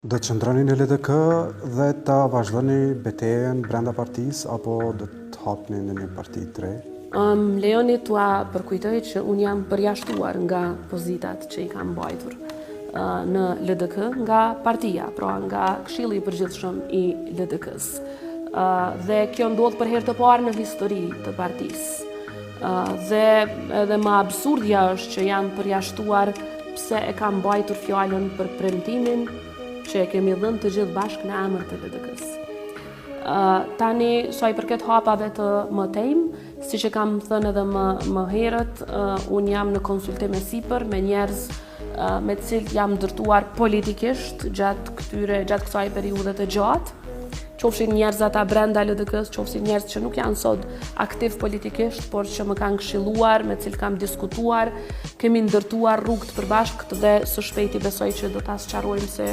Do të qëndroni në LDK dhe ta vazhdoni betejën brenda partisë apo do të hapni ndonjë parti të re? Më lejoni t'ua përkujtoj që unë jam përjashtuar nga pozitat që i kam mbajtur në LDK nga partia, pra nga Këshilli i Përgjithshëm i LDK-së. Dhe kjo ndodh për herë të parë në histori të partisë. Dhe edhe më absurdja është që jam përjashtuar pse e kam mbajtur fjalën për premtimin që e kemi dhënë të gjithë bashkë në emër të LDK-së. Tani, sa i përket hapave të mëtejmë, siç e kam thënë edhe më, më herët, unë jam në konsultim e sipër me njerëz me të cilët jam ndërtuar politikisht gjatë këtyre gjatë kësaj periudhe të gjatë, qofshin njerëz ata brenda LDK-së, qofshin njerëz që nuk janë sot aktiv politikisht, por që më kanë këshilluar, me të cilët kam diskutuar, kemi ndërtuar rrugë të përbashkët dhe së shpejti besoj që do ta sqarojmë se